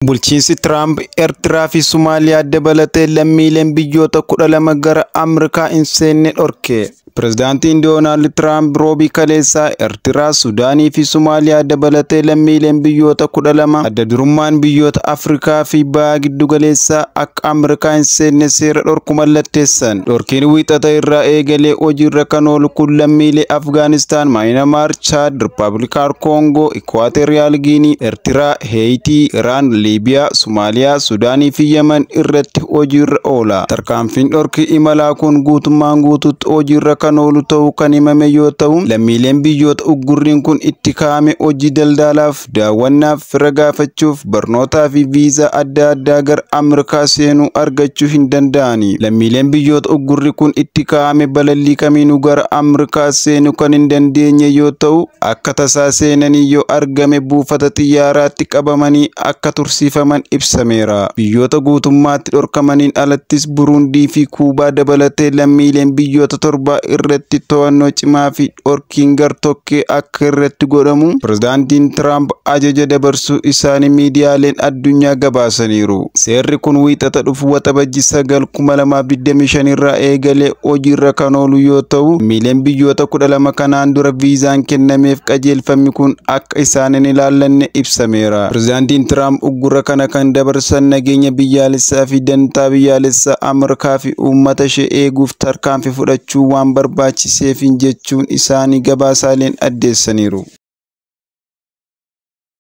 Bulchiinsi Tiraamp Eertiraa fi Somaaliyaa dabalatee lammiileen biyyoota 12 gara Ameerikaa hin seenne dhorke. Pireezidaantiin Doonaald Tiraamp roobii kaleessaa Eertiraa, Sudaanii fi Somaaliyaa dabalatee lammiileen biyyoota 12 adda durummaan biyyoota Afrikaa fi Baha Giddu Galeessaa akka Ameerikaa hin seenne seera dhorku mallatteessan. Dhorkiin Wiixata irraa eegalee hojiirra kan oolu kun lammiilee Afgaanistaan, Maayinamaar, Chaad, Rippaabilika Koongoo, Ikwaatoriyaal Giinii, Eertiraa, Heeyitii, Iraan, Liibiyaa, Somaaliyaa, Sudaanii fi Yemen irratti hojiirra oola. Tarkaanfiin dhorkii imalaa kun guutummaan guutuutti hojiirra kan oolu ta'uu kan himame yoo ta'u, lammiileen biyyoota uggurriin kun itti kaa'ame hojii daldalaaf, daawwannaaf, fira gaafachuuf, barnootaa fi viizaa adda addaa gara Ameerikaa seenuu argachuu hin danda'ani. Lammiileen biyyoota uggurri kun itti kaa'ame balallii kamiinuu gara Ameerikaa seenuu kan hin dandeenye yoo ta'u, akka tasaa seenanii yoo argame buufata xiyyaaraatti qabamanii akka tursiifaman ibsameera. Biyyoota guutummaatti dhorkamaniin alattis Buruundii fi Kuubaa dabalatee lammiileen biyyoota 7 irratti to'annoo cimaa fi dhorkiin gartokkee akka irratti godhamu Pireezidaantiin Tiraamp ajaja dabarsuu isaanii miidiyaaleen addunyaa gabaasaniiru. Seerri kun Wiixata dhufu Waxabajjii 9, 2025 irraa eegalee hojiirra kan oolu yoo ta'u, lammiileen biyyoota 12 kanaan dura viizaan kennameef qajeelfamni kun akka isaan hin ilaallanne ibsameera. Pireezidaantiin Tiraamp uggura kana kan dabarsan nageenya biyyaalessaa fi dantaa biyyaalessaa Ameerikaa fi uummata ishee eeguuf tarkaanfii fudhachuu waan barbaachiseef jechuun isaanii gabaasaaleen addeessaniiru.